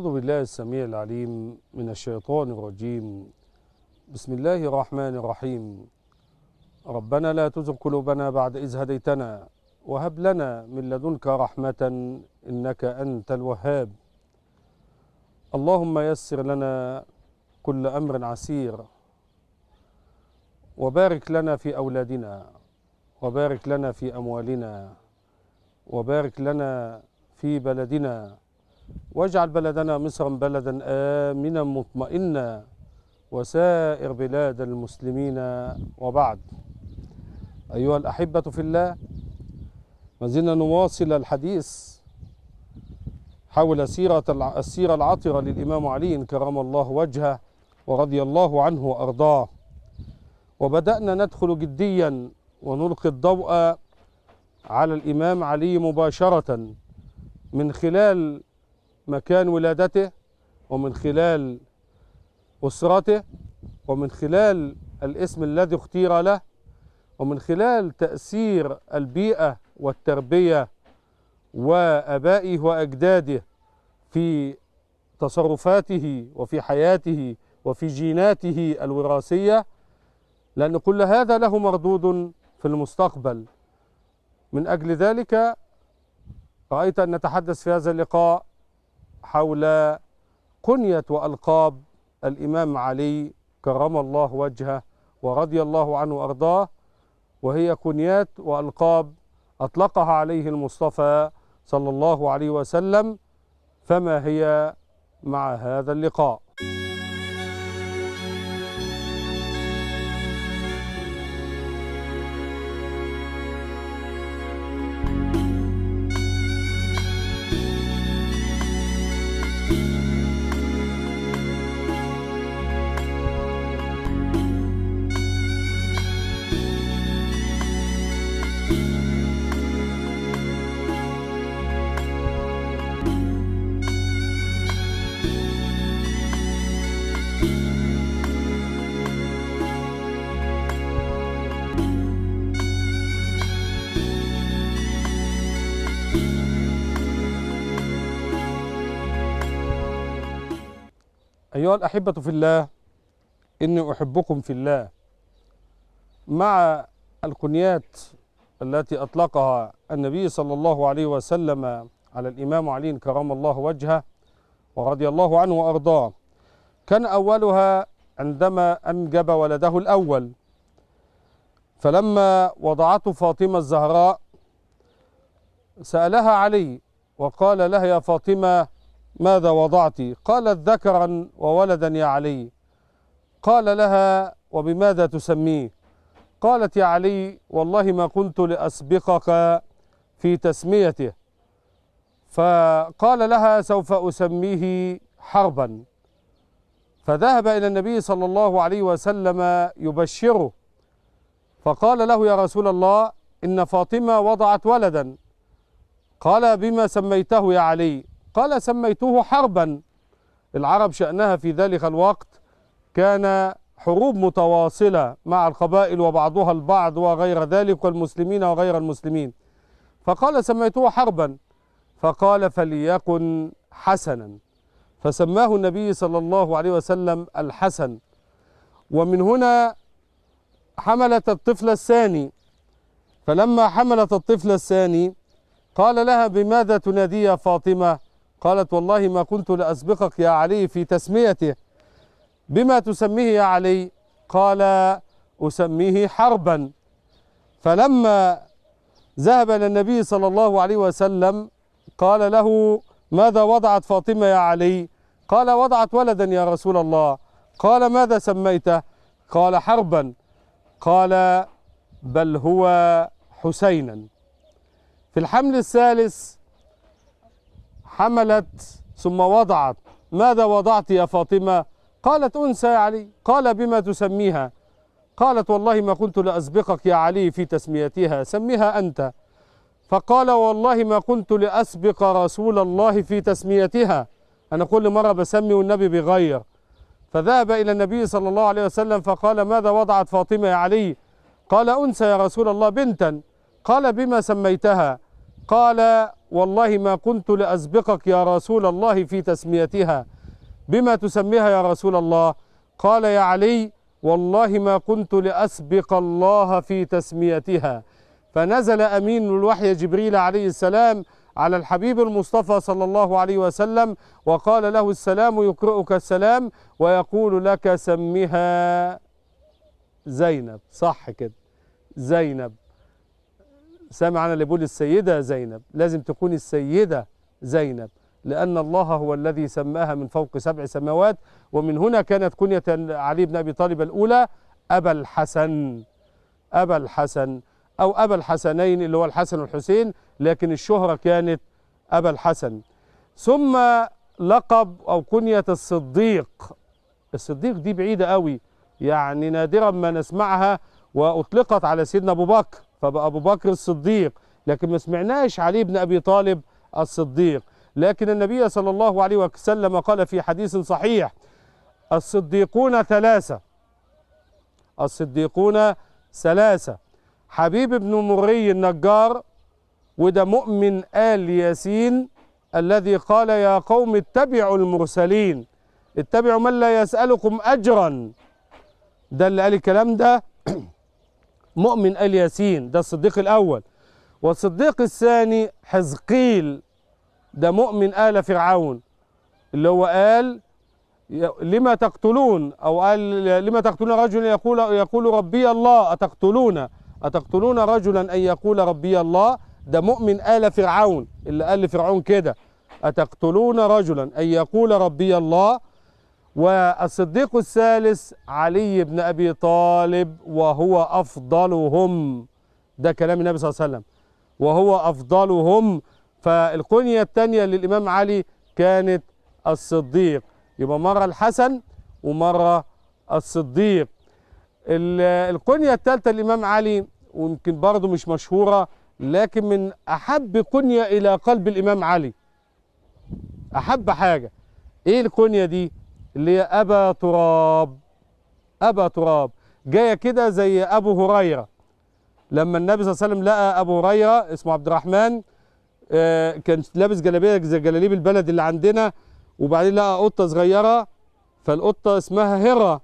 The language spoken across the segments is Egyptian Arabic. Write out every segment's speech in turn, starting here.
أعوذ بالله السميع العليم من الشيطان الرجيم. بسم الله الرحمن الرحيم. ربنا لا تزغ قلوبنا بعد إذ هديتنا وهب لنا من لدنك رحمة إنك أنت الوهاب. اللهم يسر لنا كل أمر عسير، وبارك لنا في أولادنا، وبارك لنا في أموالنا، وبارك لنا في بلدنا، واجعل بلدنا مصرا بلدا آمنا مطمئنا وسائر بلاد المسلمين. وبعد، أيها الأحبة في الله، ما زلنا نواصل الحديث حول السيرة العطرة للإمام علي كرم الله وجهه ورضي الله عنه وأرضاه، وبدأنا ندخل جديا ونلقي الضوء على الإمام علي مباشرة من خلال مكان ولادته، ومن خلال أسرته، ومن خلال الاسم الذي اختير له، ومن خلال تأثير البيئة والتربية وأبائه وأجداده في تصرفاته وفي حياته وفي جيناته الوراثية، لأن كل هذا له مردود في المستقبل. من أجل ذلك رأيت أن نتحدث في هذا اللقاء حول كنية وألقاب الإمام علي كرم الله وجهه ورضي الله عنه وأرضاه، وهي كنيات وألقاب أطلقها عليه المصطفى صلى الله عليه وسلم. فما هي مع هذا اللقاء؟ أيها الأحبة في الله، إني أحبكم في الله. مع الكنيات التي أطلقها النبي صلى الله عليه وسلم على الإمام علي كرم الله وجهه ورضي الله عنه وأرضاه، كان أولها عندما أنجب ولده الأول، فلما وضعته فاطمة الزهراء سألها علي وقال لها: يا فاطمة ماذا وضعت؟ قالت: ذكرا وولدا يا علي. قال لها: وبماذا تسميه؟ قالت: يا علي والله ما كنت لأسبقك في تسميته. فقال لها: سوف أسميه حربا. فذهب إلى النبي صلى الله عليه وسلم يبشره، فقال له: يا رسول الله، إن فاطمة وضعت ولدا. قال: بما سميته يا علي؟ قال: سميته حربا. العرب شأنها في ذلك الوقت كان حروب متواصلة مع القبائل وبعضها البعض وغير ذلك، والمسلمين وغير المسلمين. فقال: سميته حربا. فقال: فليكن حسنا. فسماه النبي صلى الله عليه وسلم الحسن. ومن هنا حملت الطفل الثاني. فلما حملت الطفل الثاني قال لها: بماذا تنادي يا فاطمة؟ قالت: والله ما كنت لأسبقك يا علي في تسميته. بما تسميه يا علي؟ قال: أسميه حربا. فلما ذهب إلى النبي صلى الله عليه وسلم قال له: ماذا وضعت فاطمة يا علي؟ قال: وضعت ولدا يا رسول الله. قال: ماذا سميته؟ قال: حربا. قال: بل هو حسينا. في الحمل الثالث حملت ثم وضعت. ماذا وضعت يا فاطمة؟ قالت: أنثى يا علي. قال: بما تسميها؟ قالت: والله ما كنت لأسبقك يا علي في تسميتها، سميها أنت. فقال: والله ما كنت لأسبق رسول الله في تسميتها، أنا كل مرة بسمي والنبي بيغير. فذهب إلى النبي صلى الله عليه وسلم فقال: ماذا وضعت فاطمة يا علي؟ قال: أنثى يا رسول الله، بنتا. قال: بما سميتها؟ قال والله ما كنت لأسبقك يا رسول الله في تسميتها، بما تسميها يا رسول الله؟ قال يا علي والله ما كنت لأسبق الله في تسميتها. فنزل أمين الوحي جبريل عليه السلام على الحبيب المصطفى صلى الله عليه وسلم وقال له السلام يقرئك السلام ويقول لك سميها زينب. صح كده، زينب. سامع أنا اللي بقول السيدة زينب، لازم تكون السيدة زينب، لأن الله هو الذي سماها من فوق 7 سماوات. ومن هنا كانت كنية علي بن أبي طالب الأولى أبا الحسن، أبا الحسن أو أبا الحسنين اللي هو الحسن والحسين، لكن الشهرة كانت أبا الحسن. ثم لقب أو كنية الصديق. الصديق دي بعيدة قوي، يعني نادرا ما نسمعها، وأطلقت على سيدنا أبو بكر فبقى أبو بكر الصديق، لكن ما سمعناش علي بن أبي طالب الصديق. لكن النبي صلى الله عليه وسلم قال في حديث صحيح: الصديقون ثلاثة، الصديقون ثلاثة، حبيب بن مري النجار، وده مؤمن آل ياسين الذي قال يا قوم اتبعوا المرسلين، اتبعوا من لا يسألكم أجرا. ده اللي قال الكلام ده مؤمن آل ياسين، ده الصديق الأول. والصديق الثاني حزقيل، ده مؤمن آل فرعون، اللي هو قال لما تقتلون، أو قال لما تقتلون رجلا يقول ربي الله، أتقتلون رجلا أن يقول ربي الله؟ ده مؤمن آل فرعون اللي قال لفرعون كده، أتقتلون رجلا أن يقول ربي الله. والصديق الثالث علي بن أبي طالب، وهو أفضلهم، ده كلام النبي صلى الله عليه وسلم، وهو أفضلهم. فالكنية الثانية للإمام علي كانت الصديق، يبقى مرة الحسن ومرة الصديق. الكنية الثالثة للإمام علي، ويمكن برضه مش مشهورة، لكن من أحب كنية إلى قلب الإمام علي، أحب حاجة، إيه الكنية دي؟ اللي هي أبا تراب. أبا تراب جاية كده زي أبو هريرة، لما النبي صلى الله عليه وسلم لقى أبو هريرة اسمه عبد الرحمن، كان لابس جلابية زي جلاليب البلد اللي عندنا، وبعدين لقى قطة صغيرة، فالقطة اسمها هرة،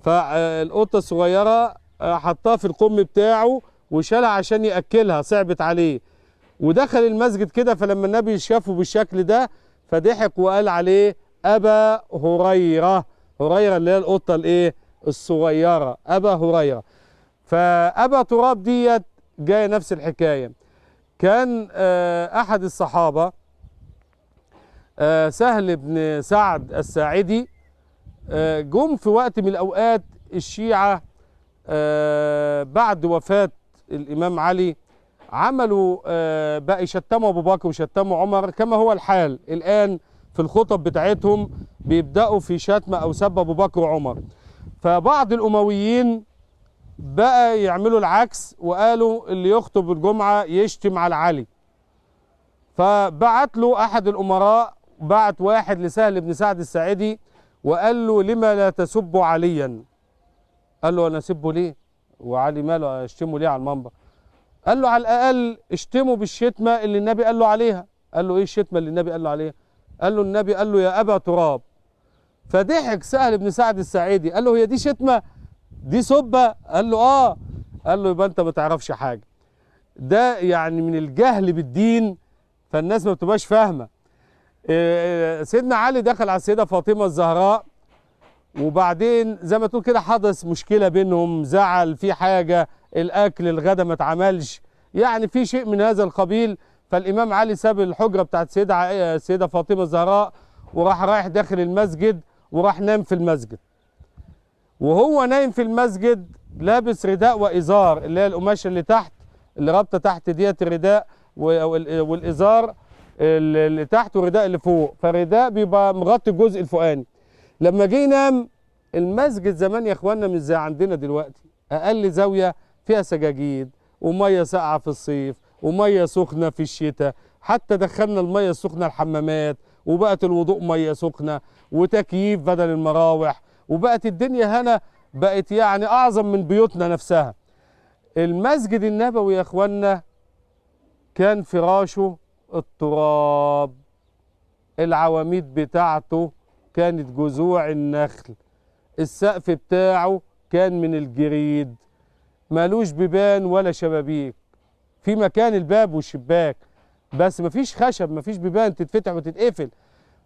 فالقطة الصغيرة حطها في القم بتاعه وشالها عشان يأكلها، صعبت عليه، ودخل المسجد كده. فلما النبي شافه بالشكل ده فضحك وقال عليه أبا هريرة، هريرة اللي هي القطة الايه الصغيرة، أبا هريرة. فأبا تراب ديت جاية نفس الحكاية. كان أحد الصحابة سهل بن سعد الساعدي، جم في وقت من الأوقات الشيعة بعد وفاة الإمام علي، عملوا بقى يشتموا أبو بكر وشتموا عمر، كما هو الحال الآن في الخطب بتاعتهم بيبدأوا في شتم أو سب أبو بكر وعمر. فبعض الأمويين بقى يعملوا العكس، وقالوا اللي يخطب الجمعة يشتم على علي. فبعت له أحد الأمراء، بعت واحد لسهل بن سعد الساعدي وقال له لما لا تسب عليا؟ قال له أنا أسبه ليه؟ وعلي ماله أشتمه ليه على المنبر؟ قال له على الأقل اشتمه بالشتمة اللي النبي قال له عليها. قال له إيه الشتمة اللي النبي قال له عليها؟ قال له النبي قال له يا أبا تراب. فضحك سهل بن سعد الساعدي، قال له هي دي شتمة؟ دي سبة؟ قال له آه. قال له يبقى أنت ما تعرفش حاجة. ده يعني من الجهل بالدين، فالناس ما بتبقاش فاهمة. سيدنا علي دخل على السيدة فاطمة الزهراء، وبعدين زي ما تقول كده حدث مشكلة بينهم، زعل في حاجة، الأكل الغدا ما اتعملش، يعني في شيء من هذا القبيل. فالإمام علي ساب الحجرة بتاعت السيدة فاطمة الزهراء وراح رايح داخل المسجد، وراح نام في المسجد. وهو نايم في المسجد لابس رداء وإزار، اللي هي القماشة اللي تحت اللي رابطة تحت ديت الرداء والإزار اللي تحت والرداء اللي فوق، فالرداء بيبقى مغطي الجزء الفوقاني. لما جه ينام، المسجد زمان يا اخوانا مش زي عندنا دلوقتي، اقل زاوية فيها سجاجيد ومية ساقعه في الصيف ومية سخنة في الشتاء، حتى دخلنا المية السخنة الحمامات، وبقت الوضوء مية سخنة وتكييف بدل المراوح، وبقت الدنيا هنا بقت يعني اعظم من بيوتنا نفسها. المسجد النبوي يا اخوانا كان فراشه التراب، العواميد بتاعته كانت جذوع النخل، السقف بتاعه كان من الجريد، مالوش بيبان ولا شبابيك، في مكان الباب والشباك بس مفيش خشب، مفيش بيبان تتفتح وتتقفل.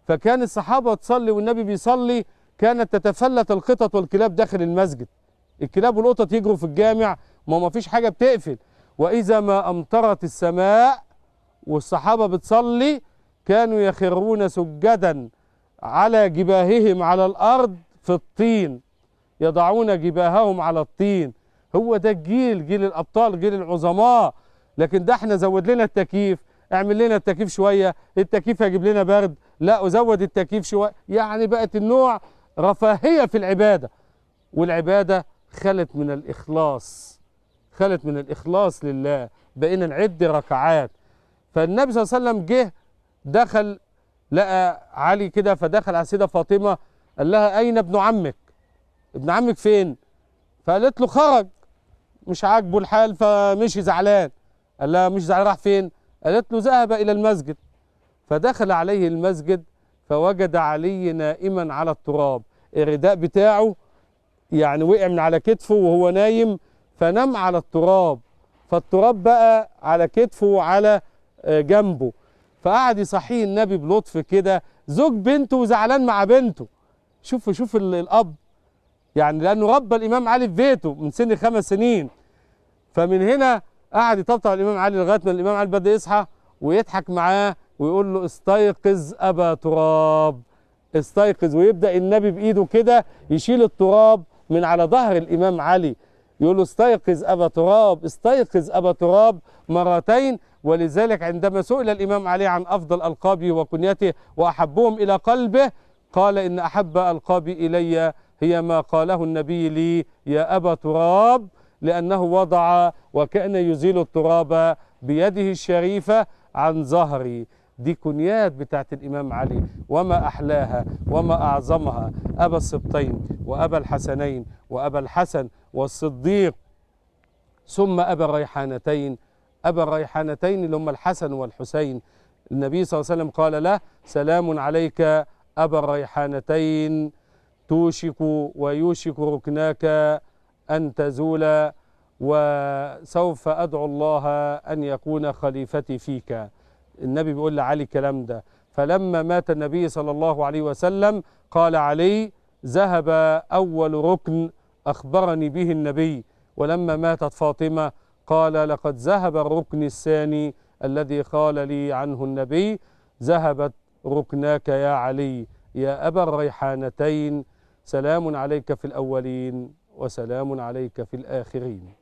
فكان الصحابة تصلي والنبي بيصلي كانت تتفلت القطط والكلاب داخل المسجد، الكلاب والقطط يجروا في الجامع، ما مفيش حاجة بتقفل. وإذا ما أمطرت السماء والصحابة بتصلي كانوا يخرون سجدا على جباههم على الأرض في الطين، يضعون جباههم على الطين. هو ده الجيل، جيل الأبطال، جيل العظماء. لكن ده احنا زود لنا التكييف، اعمل لنا التكييف شوية، التكييف هيجيب لنا برد، لا ازود التكييف شوية. يعني بقت النوع رفاهية في العبادة، والعبادة خلت من الإخلاص، خلت من الإخلاص لله، بقينا نعد ركعات. فالنبي صلى الله عليه وسلم جه دخل لقى علي كده، فدخل على السيدة فاطمة قال لها أين ابن عمك؟ ابن عمك فين؟ فقالت له خرج، مش عاجبه الحال فمشي زعلان. قال لها مش زعلان راح فين؟ قالت له ذهب إلى المسجد. فدخل عليه المسجد فوجد علي نائما على التراب، الرداء بتاعه يعني وقع من على كتفه وهو نايم فنام على التراب، فالتراب بقى على كتفه وعلى جنبه. فقعد يصحيه النبي بلطف كده، زوج بنته وزعلان مع بنته. شوف شوف الأب، يعني لأنه ربى الإمام علي في بيته من سن 5 سنين. فمن هنا قعد يطبطب على الإمام علي لغاية ما الإمام علي بدأ يصحى ويضحك معاه ويقول له استيقظ أبا تراب، استيقظ. ويبدأ النبي بإيده كده يشيل التراب من على ظهر الإمام علي، يقول له استيقظ أبا تراب، استيقظ أبا تراب مرتين. ولذلك عندما سئل الإمام علي عن أفضل ألقابه وكنيته وأحبهم إلى قلبه قال إن أحب ألقابي إلي هي ما قاله النبي لي يا أبا تراب، لأنه وضع وكأن يزيل التراب بيده الشريفة عن ظهري. دي كنيات بتاعت الإمام علي، وما أحلاها وما أعظمها، أبا السبطين وأبا الحسنين وأبا الحسن والصديق، ثم أبا الريحانتين. أبا الريحانتين اللي هم الحسن والحسين. النبي صلى الله عليه وسلم قال له سلام عليك أبا الريحانتين، توشك ويوشك ركناك أن تزول، وسوف أدعو الله أن يكون خليفتي فيك. النبي بيقول لعلي الكلام ده. فلما مات النبي صلى الله عليه وسلم قال علي ذهب أول ركن أخبرني به النبي. ولما ماتت فاطمة قال لقد ذهب الركن الثاني الذي قال لي عنه النبي، ذهبت ركناك يا علي يا أبا الريحانتين، سلام عليك في الأولين وسلام عليك في الآخرين.